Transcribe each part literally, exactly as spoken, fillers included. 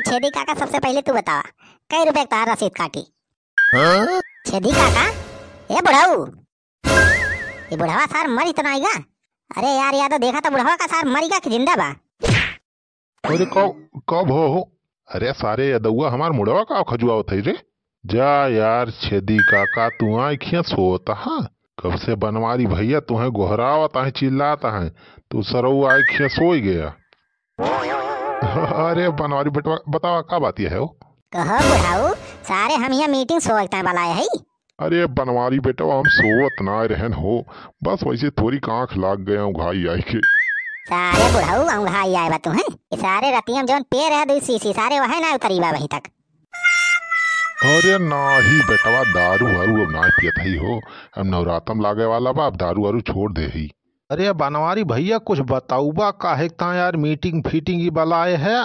छेदी काका, सबसे पहिले तू बतावा, कई रुपया के तोहार रसीद काटी? हाँ? छेदी काका, ए बुढ़ऊ, ये बुढ़वा सार मरी तो नाई गा? अरे यार यादव, देखा तो बुढ़वा का सार मरी गा कि जिंदा बा? अरे का, का भो हो? अरे सारे यादौआ, हमार मुड़वा का खजुआवत है रे? जा यार छेदी काका, तू आँखियाँ सोत हा? कब से बनवारी भैया तुहें गोहरावत आहे, चिल्लात आहे, तू सरऊ आँखियाँ सोई गया। अरे बनवारी बेटवा, बतावा का बात यह है हो? कहो बुढ़ऊ, सारे हम यहाँ मीटिंग सोचते हैं बुलाए है। अरे बनवारी बेटवा, हम सोवत ना रहन हो, बस वैसे थोड़ी आँख लाग गया उघाई आई के। सारे बुढ़ऊ उघाई आए बा तुहें? ये सारे रतिया में जौन पिए रहे दुई सीसी, सारे वह ना उतरी बा अभी तक। अरे नाही बेटवा, दारू वारू अब ना पियत ही हो, अब नवरातम लागे वाला बा, अब दारू वारू छोड़ दे ही। अरे बनवारी भैया, कुछ बताउबा काहे ता यार मीटिंग फीटिंग ही बलाए है?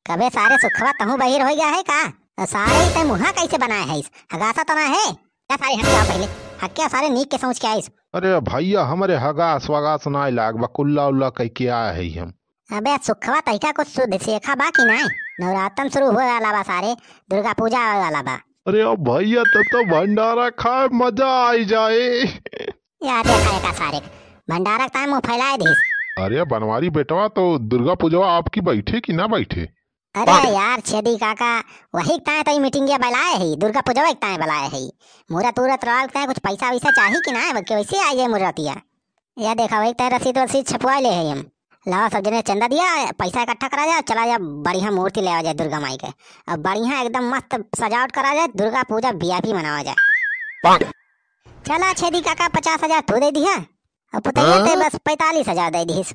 कबे सारे सुखवा तहूँ बहिर हो गया है का? सारे इतने मुँहा कैसे बनाए है इस? हगासा तो ना है? क्या सारे हट के आओ पहले, हट के आओ सारे, नीक के सोच के आइस। अरे भैया, हमरे हगास वगास नाय लाग बा, कुल्ला उल्ला कह के आए है हम। अबे सुखवा, तैका कुछ शुद्ध सेखा बा कि नाय? नवरातन शुरू होए वाला बा सारे, दुर्गा पूजा आवे वाला बा। अरे अब भैया, तब तो भंडारा खाए मजा आई जाए। या देखा एका सारे, भंडारा के ताए मुँह फैलाए दिस। अरे बनवारी बेटवा, तो दुर्गा पूजवा आपकी बैठे कि ना बैठे? अरे यार छेदी काका, वही के ताए तो ई मीटिंगिया बलाए है, दुर्गा पूजवा के ताए बलाए है। मूरत उरत लाल के ताए कुछ पैसा वैसा चाही कि ना, के वैसे आई है मूरतिया। या देखा, वही के ताए रसीद वसीद छपवा ले है हम। लाओ सब जने चंदा दिया, पैसा इकट्ठा करा जाए, चला जाए बढ़िया मूर्ति ले आ जाए दुर्गा माई के। अब बढ़िया एकदम मस्त सजावट करा जाए, दुर्गा पूजा वीआईपी मनावा जाए। चला छेदी काका, पचास हजार तू दे दिया, अब पुतैया ते बस पैंतालीस हजार दे दिहिस।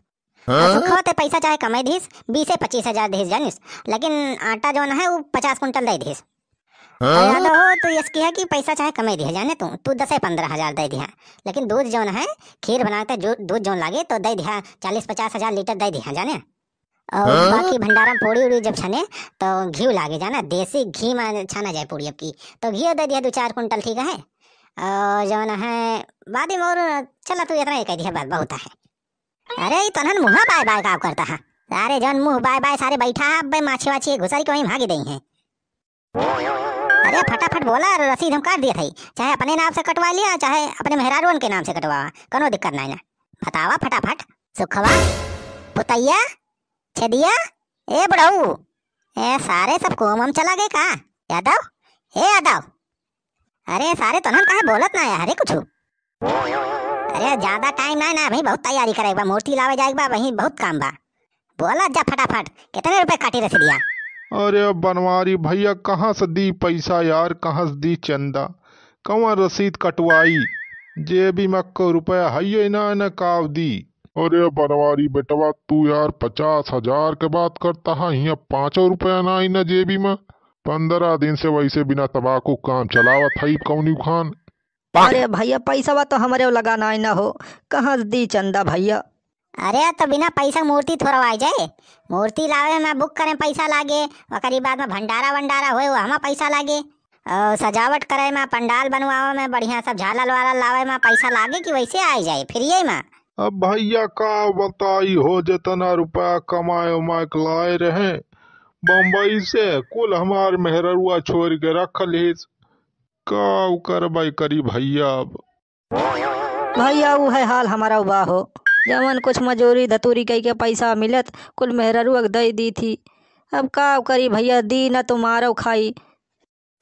हाँ? सुखवा ते पैसा चाहे कमे दिहिस, बीसे पच्चीस हजार दिहिस जानिस, लेकिन आटा जौन है वो पचास कुंटल दे दिहिस। हाँ? यादव हो, तू यस किहा कि पैसा चाहे कमे दिहा जाने तू, तू दसे पन्द्रह हजार दे दिहा, लेकिन दूध जौन है, खीर बनाते जो, दूध जौन लागे तो दे दिहा, चालीस पचास हजार लीटर दे दिहा जाने। और हाँ? बाकी भंडारा में पूड़ी उड़ी जब छने तो घी लागे जाना, देसी घी में छाना जाए पूड़ी अब की, तो घी दे दिहा दो चार कुंटल, ठीक है। और जौन है बाद में और चला, तू इतना ही कह दिहा, बस बहुत है। अरे ई तोहन मुँह बाय बाय का करता है? सारे जौन मुँह बाय बाय सारे बैठा है, अबे माछी वाछी घुसरी के वहीं भागी देई हैं। अरे फटाफट बोला, रसीद हम काट दिए थे, चाहे अपने नाम से कटवा लिया, चाहे अपने मेहरारुअन के नाम से कटवा, कोनो दिक्कत नहीं ना। बतावा फटाफट। सुखवा, पुतैया, छेदिया, ए बुढ़ऊ, ए सारे सब कोमम चला गए का? यादव, ए यादव, अरे सारे तोहन काहे बोलत ना है रे कुछ? अरे ज्यादा टाइम ना है ना, अभी बहुत तैयारी करे बा, मूर्ति लावे जाए बा, वहीं बहुत काम बा। बोला जा फटाफट, कितने रुपए काटी रसीदिया? अरे बनवारी भैया, कहाँ से दी पैसा यार, कहाँ से दी चंदा, कौन रसीद कटवाई? जेबी में को रुपया है ही ना, न काव दी। अरे बनवारी बेटवा, तू यार पचास हजार के बात करता है, हियाँ पाँचों रुपया ना आई ना जेबी में। पन्द्रह दिन से वैसे बिना तमाकू काम चलावत है कौनी खान। अरे भैया, पैसा तो हमरे लगा ना आई ना हो, कहाँ से दी चंदा भैया? अरे, तो बिना पैसा मूर्ति थोड़वाई जाए? मूर्ति लावे में बुक करे पैसा लागे, ओकरी बाद में भंडारा वंडारा होए, वहाँ पैसा लागे, और सजावट करे में, पंडाल बनवावे में, बढ़िया सब झालर वालर लावे में पैसा लागे कि वैसे आई जाए फ्रीए में? अब भैया का बताई हो, जितना रुपया कमाए उमाए के लाए रहे बम्बई से, कुल हमार मेहररुआ छोड़ के रख लिस। का करबै करी भैया अब? भैया, उहै हाल हमारा बा हो। जवन कुछ मजूरी धतूरी कई के पैसा मिलत, कुल मेहररुआ के दई दी थी। अब का करी भैया, दी न तो मारो खाई।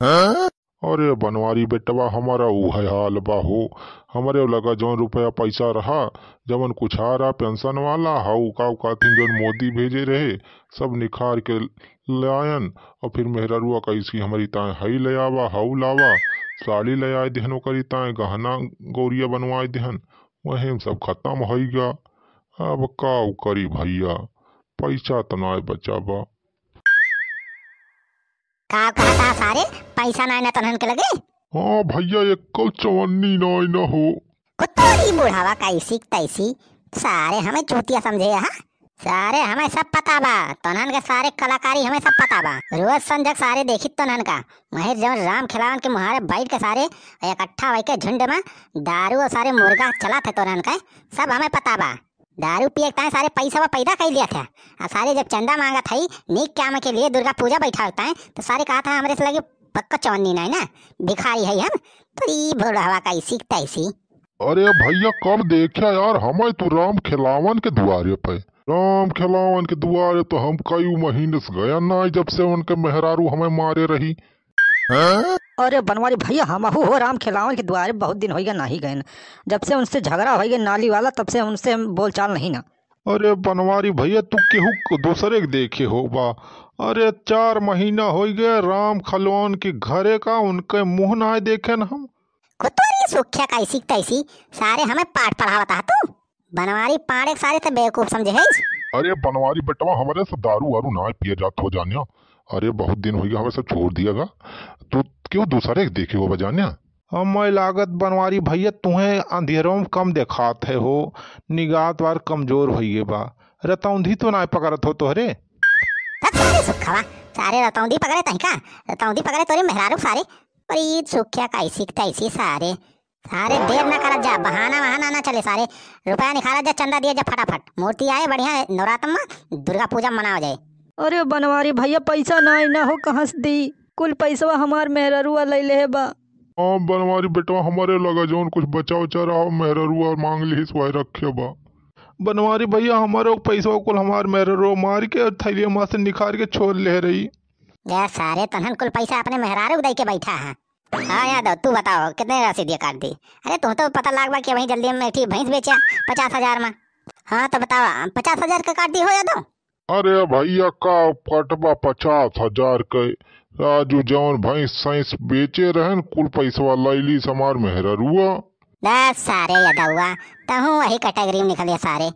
अरे बनवारी बेटवा, हमारा उहै हाल बा हो। हमरे लगा जौन रुपया पैसा रहा, जवन कुछ आ रहा पेंशन वाला, हऊ का कहथिन जौन मोदी भेजे रहे, सब निखार के लायन, और फिर मेहररुआ कैसी हमरी ताए हई ले आवा, हऊ लावा, साड़ी ले आए देहन ओकरी ताए, गहना गौरिया बनवाए देहन, वही में सब खत्म होई गा। अब का करी भैया, पैसा तो नाय बचा बा। का कहता सारे, पैसा नाय ना तोहन के लगे? हाँ भैया, एक चवन्नी नाय ना हो। कुत्तोरी बुढ़ावा कैसी तैसी, सारे हमें चूतिया समझे हा। सारे हमें सब पता बा, तोहन के सारे कलाकारी हमें सब पता बा। रोज संझक सारे देखी तोहन का, वहीं जौन राम खिलावन के मुहारे बैठ के सारे इकट्ठा होके झुंड में दारू और सारे मुर्गा चलात है तोहन का, सब हमें पता बा। दारू पिए के ताईं सारे पैसा पैदा कइ लिया था। आ सारे जब चंदा मांगत है नीक काम के लिए, दुर्गा पूजा बैठावत है, तो सारे कहत है हमरे से लगे पक्का चौनी नहीं ना, भिखारी है हम। तो ई बुढ़वा का ऐसी तैसी। अरे भैया, कब देखा यार, हमें तू राम खेलावन के दुआरे पे, राम खेलावन के दुआरे तो हम कई महीने से गया ना, जब से उनके मेहरारू हमें मारे रही। हैं? अरे बनवारी भैया, हमहू हो राम खेलावन के दुआरे बहुत दिन होइ गए नाही गए। जब से उनसे झगड़ा होइ गए नाली वाला, तब से उनसे हम बोलचाल नहीं ना। अरे बनवारी भैया, तू केहू क-, दूसरे के देखे हो बा? अरे चार महीना होइ गए राम खेलावन के घरे का, उनके मुंह ना देखे न हम। कुतोरी सुख्या कैसी तैसी, सारे हमें पाठ पढ़ावत है तू। बनवारी पाड़े के सारे ते बेवकूफ समझे है। अरे बनवारी बेटवा, हमरे से दारू वारू ना पिए जात हो जानिया। अरे बहुत दिन होइ गया, हमें सब छोड़ दिया गा। तू केहू दूसरे के देखे हो बा जानिया। हमें लागत बनवारी भैया, तुहें अंधेरों में कम देखात है हो, निगाह वार कमजोर होइ गए बा। रतौंधी तो ना पकड़त हो तोहरे। रतौंधी सुखवा, सारे रतौंधी पकड़े तही का? रतौंधी पकड़े तोरे मेहरारू सारे। पर ईद सुख्या कैसी तैसी सारे। सारे देर ना करत जा, बहाना वहाना ना चले सारे। रुपया निकालत जा, चंदा दिया जा फटाफट। मूर्ति आए बढ़िया नवरात्र में, दुर्गा पूजा मनावा जाए। अरे बनवारी भैया, पैसा नाई ना हो, कहाँ से दी? कुल पैसवा हमार मेहररुआ लइ लेहे बा। हाँ बनवारी बेटवा, हमरे लगा जौन कुछ बचा उचा रहा, मेहररुआ मांग लिहिस, वही रखे बा। बनवारी भैया, हमरो पैसवा कुल हमार मेहररुआ मार के और थैलिया में से निकाल के छोड़ ले रही। या सारे तनहन कुल पैसा अपने मेहरारू दई के बैठा है। हाँ यादव, तू बताओ, कितने राशि दिया काट दी? अरे, तुम तो पता लाग बा कि वहीं जल्दी में एक ठी भैंस बेचा पचास हजार में। हाँ, तो बताओ, पचास हजार का काट दी हो यादव? अरे भैया, का कटबा पचास हजार के? राजू जौन भैंस सैंस बेचे रहन, कुल पैसवा लैली समार मेहररुआ। दस सारे यादववा, तहूँ वही कैटेगरी में निकलिया सारे।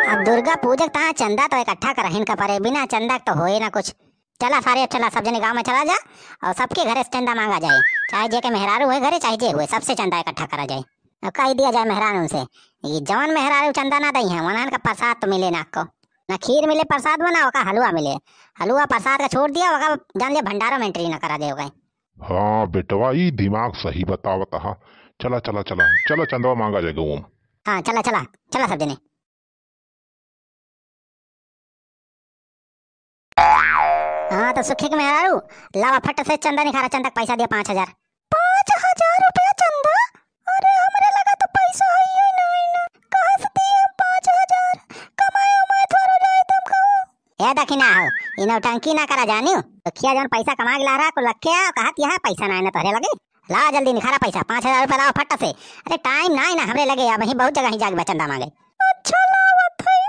अब दुर्गा पूजक तहाँ चंदा तो इकट्ठा करहिन का परे, बिना चंदा के तो होए ना कुछ। चला सारे, अब चला, सब जने गाँव में चला जा और सबके घरे से चंदा मांगा जाए, चाहे जे के मेहरारू हुए घरे, चाहे जे हुए, सबसे चंदा इकट्ठा करा जाए। और कह दिया जाए मेहरारू से, ये जवन मेहरारू चंदा ना दई है, वनहन का प्रसाद तो मिले ना को, ना खीर मिले प्रसाद में, ना ओका हलवा मिले। हलवा प्रसाद का छोड़ दिया, ओका जान लिया भंडारों में एंट्री ना करा जाए ओका। हाँ बेटवा, ई दिमाग सही बतावत हा। चला, चला, चला, चला चंदवा मांगा जाए गाँव में। हाँ, चला, चला, चला सब जने। हाँ, तो सुखी के मेहरारू, लावा फट से चंदा निखारा, चंदा के पैसा दिया पाँच हजार। पाँच हजार रुपया चंदा? अरे, हमरे लगा तो पैसा है ही नहीं ना। कहाँ से दिए हम पाँच हजार? कमाए उमाए थोड़ा जाए तुमको। ए दखिना हो, ई नौटंकी ना करा जानियो। तो खिया जौन पैसा कमा के ला रहा, कुल रखे आओ, कहत यहाँ पैसा ना है ना तोहरे लगे। लावा जल्दी निखारा पैसा, पाँच हजार रुपया लावा फट से। अरे टाइम ना है ना हमरे लगे, अब ही बहुत जगह ही जाके बा चंदा मांगे। अच्छा लावत है।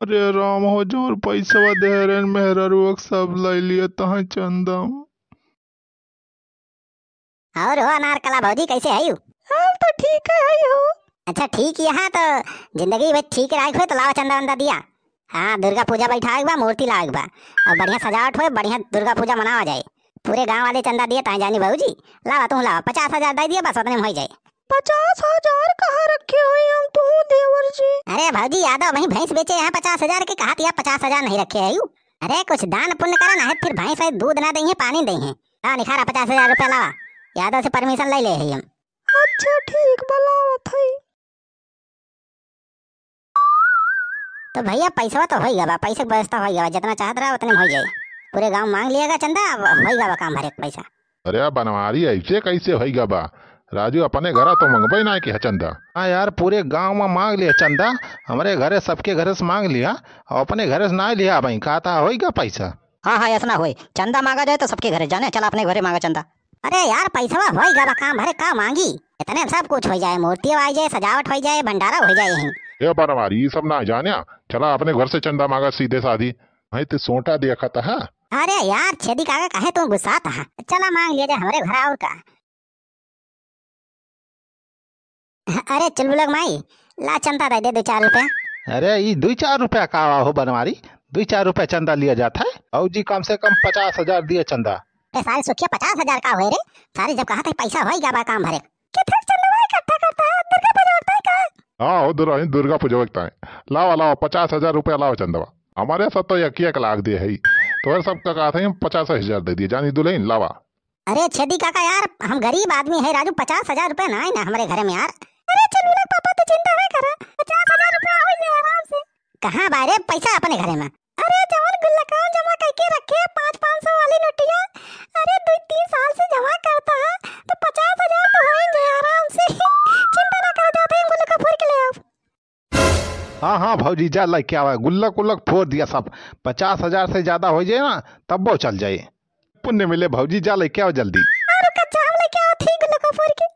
अरे राम हो, जौन पैसवा दे रहे मेहररुआ के सब ले लिया तहाँ चंदा। और हो अनारकला भौजी, कैसे है यू? हम तो ठीक है, है हो। अच्छा ठीक यहाँ तो जिंदगी भर ठीक रहे हुए तो लावा चंदा वंदा दिया। हाँ, दुर्गा पूजा बैठावे के बा, मूर्ति लावे के बा। और बढ़िया सजावट होए, बढ़िया दुर्गा पूजा मनावा जाए। पूरे गांव वाले चंदा दिए ताए जानी भौजी। लावा, तू लावा, पचास हजार दे दिया, बस उतने में हो जाए। पचास हजार कहाँ रखे हुए हम तू देवर जी? अरे भौजी, यादव वहीं भैंस बेचे यहाँ पचास हजार के, कहा तिया पचास हजार नहीं रखे है यू। अरे कुछ दान पुण्य करा ना है, फिर भैंस है दूध ना दई है, पानी दई है। लावा निखारा पचास हजार रुपया लावा, यादव से परमिशन ले ले है हम। अच्छा ठीक बा, लावत है। तो भैया, पैसवा तो होई गवा, पैसे के व्यवस्था होई गवा, जितना चाहत रहा उतने में होई जाए। पूरे गांव मांग लिया गा चंदा, अब होई गवा काम भरे के पैसा। अरे बनवारी, ऐसे कैसे होई गवा? राजू, अपने घरा तो मंगबे ना कि है चंदा। हाँ यार, पूरे गांव में मांग लिया चंदा, हमरे घरे सबके घरे से मांग लिया, और अपने घरे से ना लिया भाई, कहता होई गा पैसा। हाँ हाँ, ऐसा ना होए, चंदा मांगा जाए तो सबके घरे जाने, चला अपने घरे मांगा चंदा। अरे यार, पैसवा होई गवा काम भरे, का मांगी? इतने में सब कुछ होई जाए, मूर्ति आई जाए, सजावट होई जाए, भंडारा होई जाए यहीं। ए बनवारी, ई सब ना जाने, चला अपने घर से चंदा मांगा सीधे साधी। भाई ते सोटा देखत हा। अरे यार, छेदी काका काहे तू गुस्सात हा? चला मांग लिया जाए हमरे घर और का। अरे चुलबुलक माई, ला चंदा दे दे दो चार रुपया। अरे ई दो चार रुपया का हो बनवारी, दो चार रुपया चंदा लिया जात है। भौजी कम से कम पचास हजार दिया चंदा। अरे सारे सुखिया, पचास हजार का होए रे? सारे जब कहा था पैसा होई गवा काम भरे। कितना चंदवा इकट्ठा करता है, दुर्गा पूजा होता है का? हाँ हो दुरानी, दुर्गा पूजा होता है। लावा लावा, पचास हजार रुपया लावा चंदवा। हमारे साथ तो एक एक लाख दे है, तो सबका कहा था पचास हजार दे दिए जानी दुल्हन लावा। अरे छेदी काका यार, हम गरीब आदमी है राजू, पचास हजार रुपया ना है ना हमरे घरे में यार। अरे चुलबुला के पापा, तू चिंता ना करा, पचास हजार रुपया होइ जाए आराम से। कहाँ बा रे पैसा अपने घरे में? अरे जवन गुल्लकवा जमा कइके रखे पाँच पाँच सौ वाली नोटिया, अरे दो तीन साल से जमा करता है तो पचास हजार तो होइ जाए आराम से। चिंता ना करा, जाते ही गुल्लक फोर के ले आओ। हाँ हाँ भौजी, जा लइके आवा, गुल्लक उल्लक फोर दिया सब। पचास हजार से ज्यादा होइ जाए ना, तब्बो चल जाए, पुण्य मिले भौजी। जा लइके आवा जल्दी। अरे कच्चा हम लइके आवा थी गुल्लक फोर के।